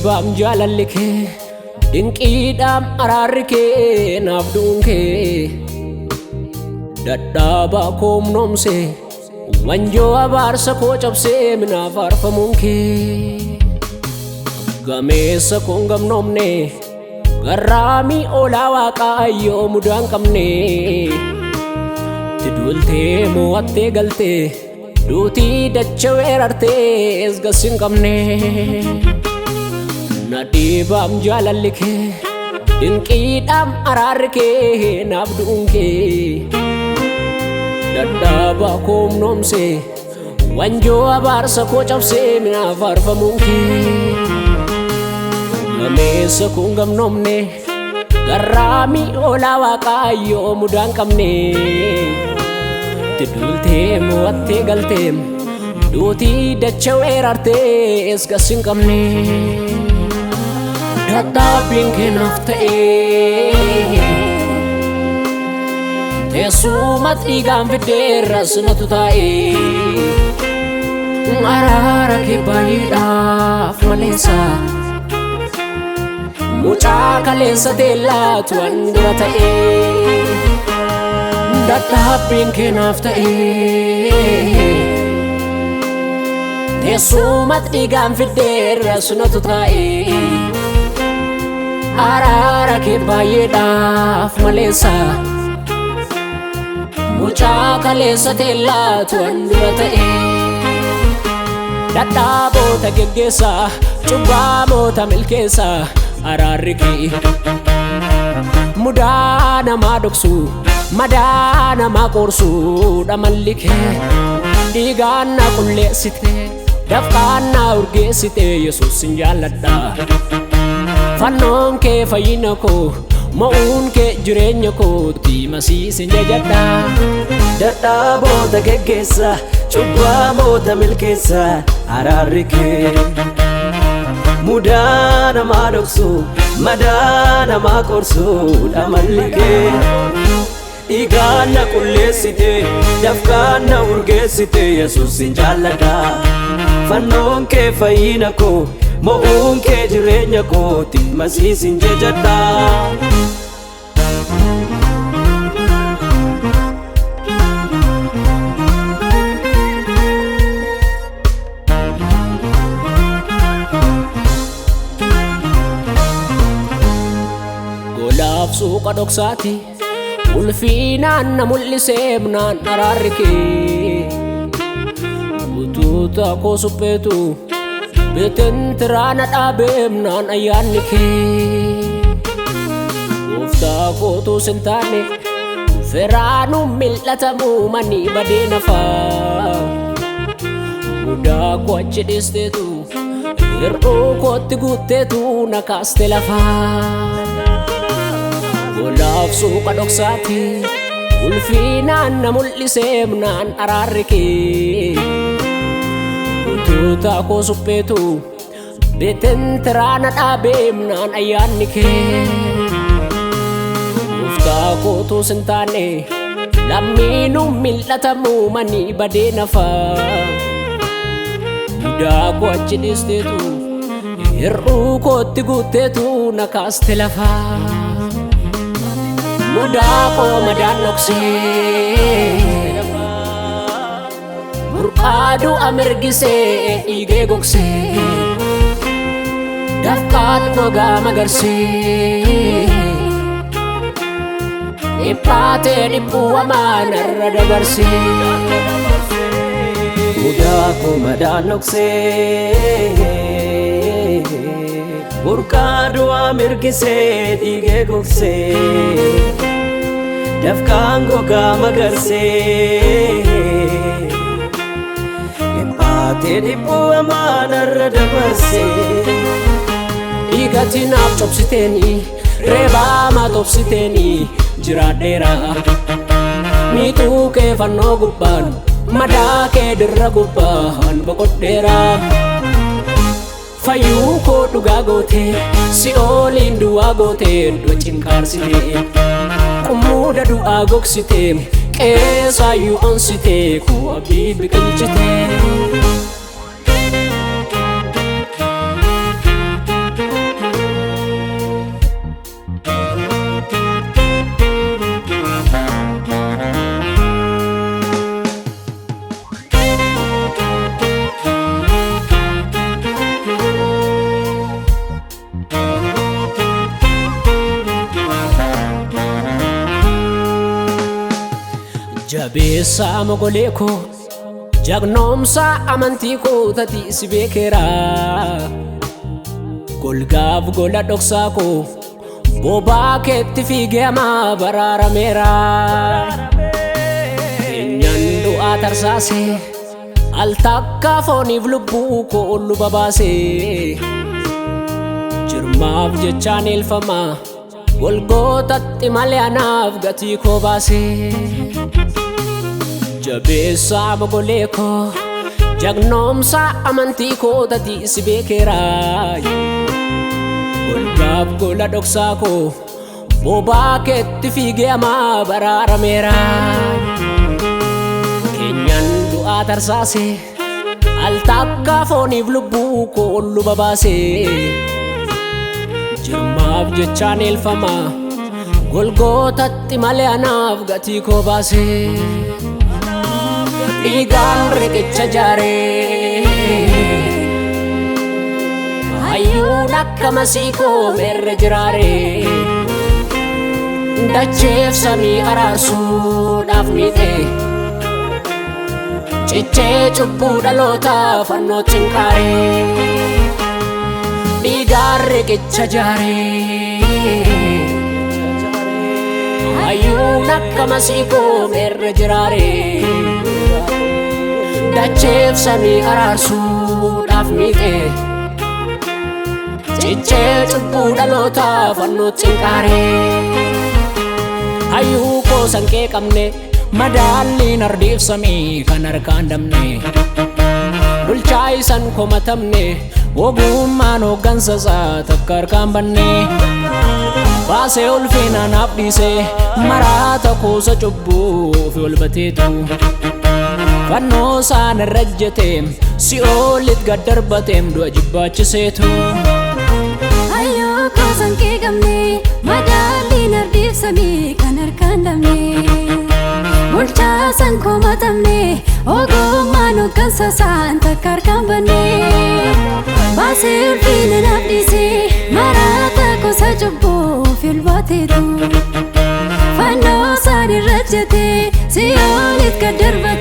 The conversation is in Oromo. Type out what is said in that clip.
Nadhiibaam jaalalli kee, dinqiidhaam araarri kee, naaf du'uun kee. Dadhaabaa koo humnoomsee, wanjoo abaarsa koo cabsee, minaaf faarfamuun kee. Gameessa koo hin gamnoomne, garraamii oolaa Waaqayyoo mudaa hin qabne. Duultee mo'attee galtee, duutii dacha weerartee esgas hin qabne. Nadhiibaam jaalalli kee, dinqiidhaam araarri kee, naaf du'uun kee. Dadhaabaa koo humnoomsee, wanjoo abaarsa koo cabsee, minaaf faarfamuun kee. Gameessa koo hin gamnoomne, garraamii oolaa Waaqayyoo mudaa hin qabne. Duultee mo'attee galtee, duutii dacha weerartee esgas hin qabne. Dadhabbiin kee naaf ta'ee, teessuma dhiigaan fiddeerras natu taa'ee. Araara kee baay'eedhaaf maleessa, mucaa kaleessa teellaatu an dura ta'ee. Dadhabbiin kee naaf ta'ee, teessuma dhiigaan fiddeerras natu taa'ee. Araara kee baay'eedhaaf maleessa, mucaa kaleessa teellaatu an dura ta'ee. Dadhaaboota geggeessaa, cubbaamoota milkeessaa, araarri kee. Mudaa namaa dhoksu, madaa namaa qoorsu dhamalli kee. Dhiigaan na qulleessite, dafqaan na urgeessite, Yesuus sin jaalladha. Fannoon kee fayyina koo, mo'uun kee jireenya kooti, masiisin jajadha. Dadhaaboota geggeessa, cubbaamoota milkeessa, araarri kee. Mudaa namaa dhoksu, madaa namaa qorsu dhamalli kee. Dhiigaan na qulleessite, dafqaan na urgeessite, Yesuus sin jaalladha. Fannoon kee fayyina koo, mo'uun kee jireenya kooti, masiisin jajadha. Golaaf suuqa dhoksaati, ulfiinaan na mul'isee naan araarri kee. Utuuta koo supheetu bitintiraana dhaabee naan ayyaanni kee. Gooftaa kootu sin taane, firaanu mil'atamuu manii badee nafaa. Mudaa koo achi dhiisteetu, hir'uu kootti guutteetu na kaaste lafaa. Golaaf suuqa dhoksaati, ulfiinaan na mul'isee naan araarri kee. Utuuta koo supheetu bitintiraana dhaabee naan ayyaanni kee. Gooftaa kootu sin taane, lammiinuu mil'atamuu manii badee nafaa. Mudaa koo achi dhiisteetu, hir'uu kootti guutteetu na kaaste lafaa. Mudaa koo madaan dhoksee, burqaa du'a mirgisee dhiigee gogsee, dafqaan gogaa magarsee, dhiphaatee dhiphuu hamaa narra dabarsee. Mudaa koo madaan dhoksee, burqaa du'aa mirgisee dhiigee gogsee, dafqaan gogaa magarsee, dhiphaatee dhiphuu hamaa narra dabarsee. Dhiigati naaf cobsiteeni, reebaa maa tobsiteeni, jiraadheera. Miixuu kee fannoo gubbaan, madaa kee dirra gubbaan boqodheera. Fayyuu koo dhugaa gootee, si'ooliin du'aa gootee, du'a cinqaarsitee. Qummuuda du'aa gogsitee, qeesaayyuu onsitee, koo abdii biqilchitee. Jabeessaa mogolee koo jagnoomsaa amantii koo tatii si beekeera. Golgaaf gola dhoksaa koo bobaa keetti fiigee hamaa baraarameera. Keenyan du'aa tarsaasee al takka fooniif lubbuu koo luba baasee. Jirmaaf jechaan eelfamaa golgootatti malee anaaf gatii koo baasee. Jabeessaa mogolee koo jagnoomsaa amantii koo tatii si beekeera. Golgaaf gola dhoksaa koo bobaa keetti fiigee hamaa baraarameera. Keenyan du'aa tarsaasee al takka fooniif lubbuu koo luba baasee. Jirmaaf jechaan eelfamaa golgootatti malee anaaf gatii koo baasee. Dhiigaan riqicha jaaree hayyuun akka masiikoo meerre jiraaree. Dacheef samii araarsuudhaaf miixee cichee cubbuu dhalootaa fannootti hin kaaree. Dhiigaan riqicha jaaree hayyuun akka masiikoo meerre jiraaree. Dacheef samii araarsuudhaaf miixee cichee cubbuu dhalootaa fannootti hin kaaree. Hayyuu koo sanqee qabne madaalliin ardiif samii kan harkaan dabne. Bulchaa isan komatamne ogummaan hooggansa isaa takka harkaan banne. Baasee ulfina naaf dhiisee maraata kuusa cubbuu fi ol bateetu. Fannoo isaan irra ejjeteem si'oolit gad darbateem du'a jibbaachiseetu. Hayyuu koo sanqee qabne madaalliin ardiif samii kan harkaan dabne. Bulchaa san komatamne ogummaan hooggansa isaan takka harkaan banne. Baasee ulfina naaf dhiisee maraata kuusa cubbuu fi ol baateetu. Fannoo isaan irra ejjetee si'oolit gad darbateem.